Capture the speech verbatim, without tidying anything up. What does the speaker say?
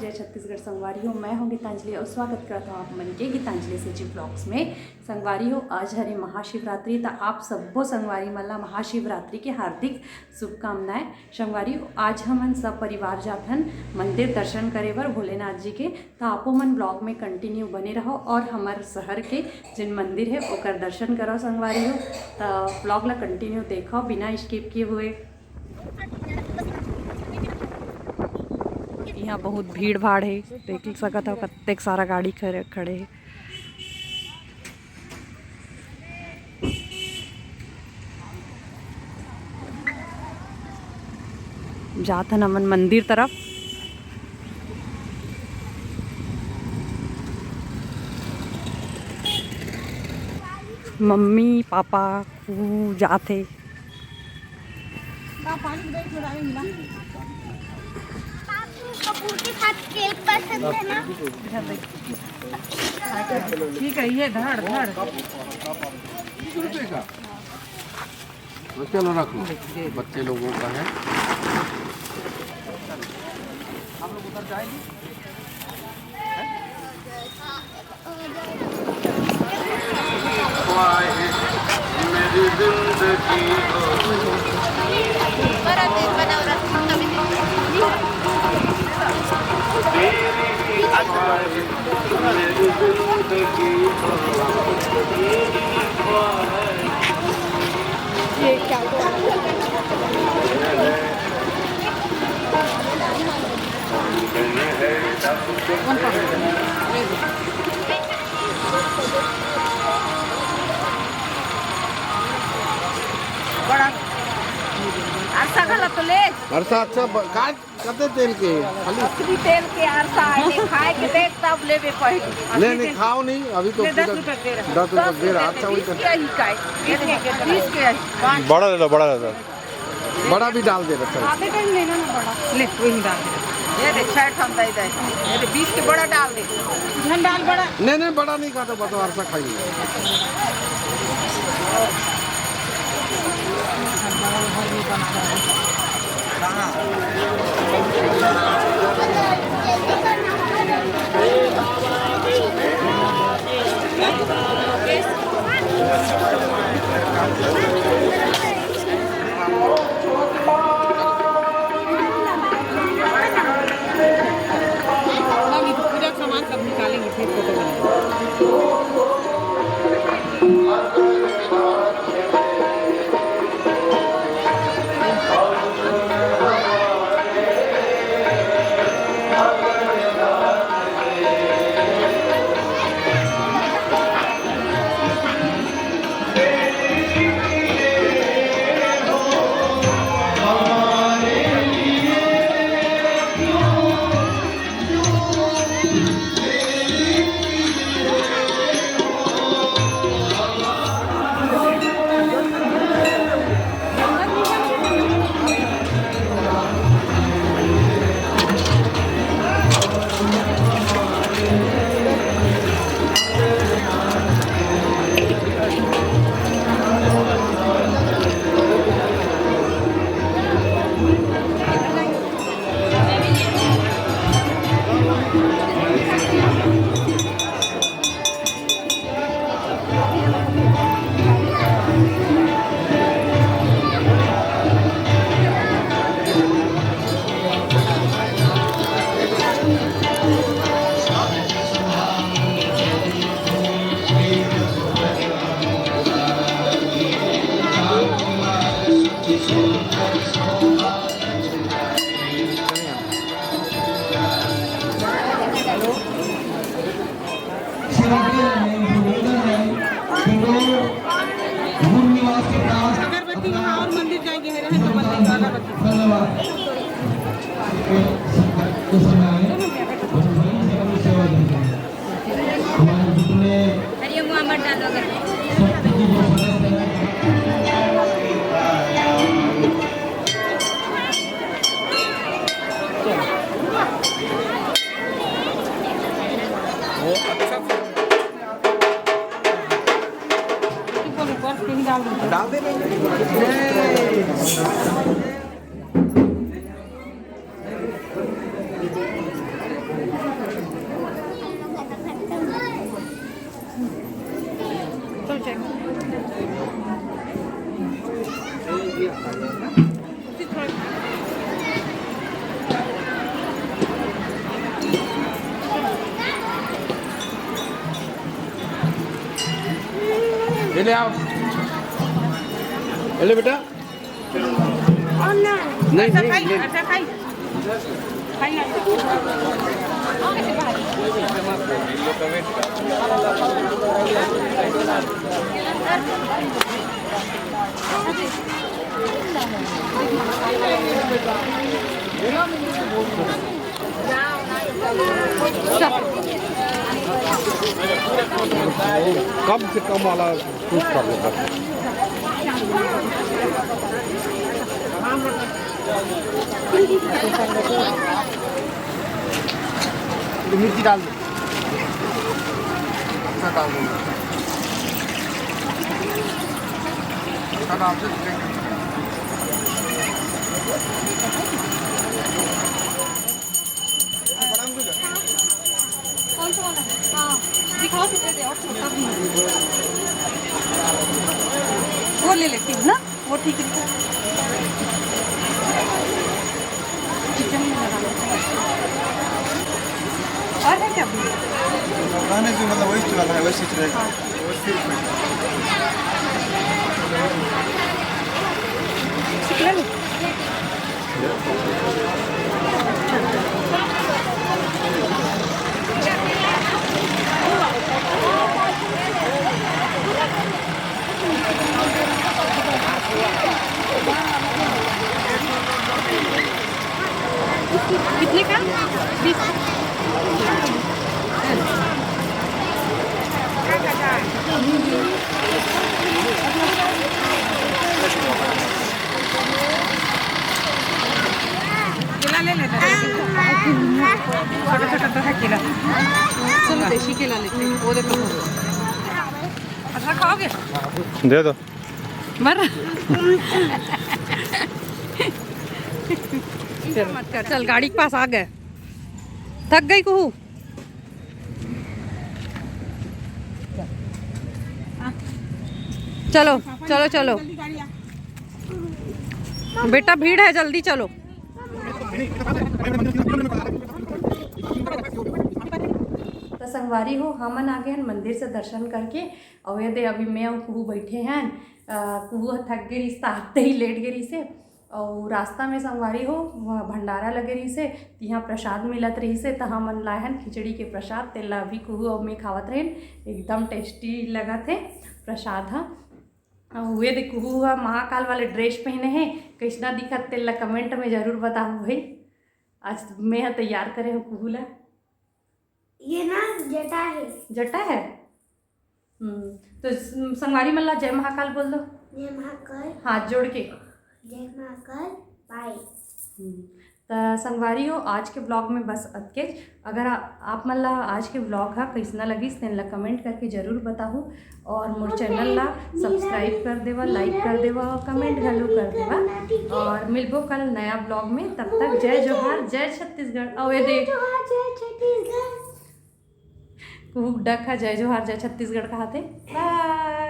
जय छत्तीसगढ़ संगवारी हो, मैं हूँ गीतांजलि और स्वागत करता हूँ आप मन के गीतांजलि सजी ब्लॉग्स में। संगवारी हो, आज हरे महाशिवरात्रि, त आप सब्बो संगवारी मन ला महाशिवरात्रि के हार्दिक शुभकामनाएं। संगवारी हो, आज हमन सब परिवार जाथन मंदिर दर्शन करे बर भोलेनाथ जी के। त आपो मन ब्लॉग में कंटिन्यू बने रहो और हमर शहर के जिन मंदिर है ओकर दर्शन करो संगवारी हो। त ब्लॉग ला कंटिन्यू देखो बिना स्किप किए हुए। यहाँ बहुत भीड़ भाड़ है, देख सकत हो कतेक सारा गाड़ी खड़े खड़े है। जात हन हमन मंदिर तरफ। मम्मी पापा खू जात हे। बाबू कपूर के साथ खेल पसंद है ना। ठीक है, ये धड़ धड़। तो चलो रख लो, बच्चे लोगों का है। बड़ा अरसा घला तो ले। अरसा अच्छा ब-, का, कते तेल के? खाली असली तेल के अरसा है, खाए के देख तब लेबे पहले। नहीं, नहीं, खाओ नहीं, अभी तो ले, दस रुपया दे रहा। दस रुपया दे रहा, अच्छा, वही कर। बीस के ही का है। बीस के ही। बड़ा ले लो, बड़ा ले लो। बड़ा भी डाल दे बच्चा। आधे टाइम लेना ना बड़ा। ले, वही डाल दे। ये दे, छह ठन दे दे। ये दे, बीस के बड़ा डाल दे। झन डाल बड़ा। नहीं, नहीं, बड़ा नहीं खाता, बता, अरसा खाई। हम ये पूरा सामान सब निकालेंगे, फिर फोटो बनाएंगे। अगरबत्ती वहाँ और मंदिर जाएंगे, है, है, तो मंदिर, अगरबत्ती। धन्यवाद। हमारे जितने हरिओम अमर डालो अगरबत्ती। वो अच्छा से डाल दे। डाल दे। ले आओ। ले बेटा। नहीं, नहीं, नहीं। कम से कम वाला कुछ कर लो बस। मिर्ची डाल दो। अच्छा डाल दो। अच्छा डाल दो। कौन सा वाला? हाँ, दिखाओ तो दे दे, और छोटा भी है। वो ले लेती हूँ ना, वो ठीक है। किचन में लगा लेते हैं। और है क्या? पुराने जो मतलब वही चल रहा है, वही सोच रहे हैं। हाँ। कितने का? बीस। केला ले लेते हैं। छोटा छोटा तो है केला। चलो देसी केला लेते हैं। वो देखो। अच्छा खाओगे? दे दो। मर। चल, मत कर। चल, गाड़ी के पास आ गए। थक गई कुहू। चलो, चलो, चलो। बेटा, भीड़ है, जल्दी चलो। तो संगवारी हो, हमन आ गए हैं मंदिर से दर्शन करके। और ये दे, अभी मैं अउ कुहू बैठे हैं। अ, कुहू ह थक गे रिहिस, त आते ही लेट गे रिहिस हे। अउ रास्ता में संगवारी हो, वहाँ भंडारा लगे रिहिस हे, तिहाँ प्रसाद मिलत रिहिस हे, त हमन लाए हन खिचड़ी के प्रसाद, तेला अभी कुहू अउ मैं खावत रहेन। एकदम टेस्टी लगत हे प्रसाद ह। अउ ये दे, कुहू ह महाकाल वाले ड्रेस पहिने हे, कइसना दिखत तेला कमेंट में जरूर बताहू भाई। आज मैं ह तैयार करे हूँ कुहू ला। ये ना जटा है। जटा है? हम्म, तो स-, संगवारी मन ला जय महाकाल बोल दो। जय महाकाल। हाथ जोड़ के। जय महाकाल। बाय। हम्म, त संगवारी हो, आज के ब्लॉग में बस अतकेच। अगर आ, आप मन ला आज के ब्लॉग हा कइसना लगिस, तेन ला कमेंट करके जरूर बताहू। और मोर चैनल ला सब्सक्राइब कर देवा, लाइक कर देवा और कमेंट घलो कर देवा। और मिलबो कल नया ब्लॉग में, तब तक जय जोहार, जय छत्तीसगढ़। अउ ये देख, कुहू डक हा जय जोहार, जय छत्तीसगढ़ कहाथे। बाय।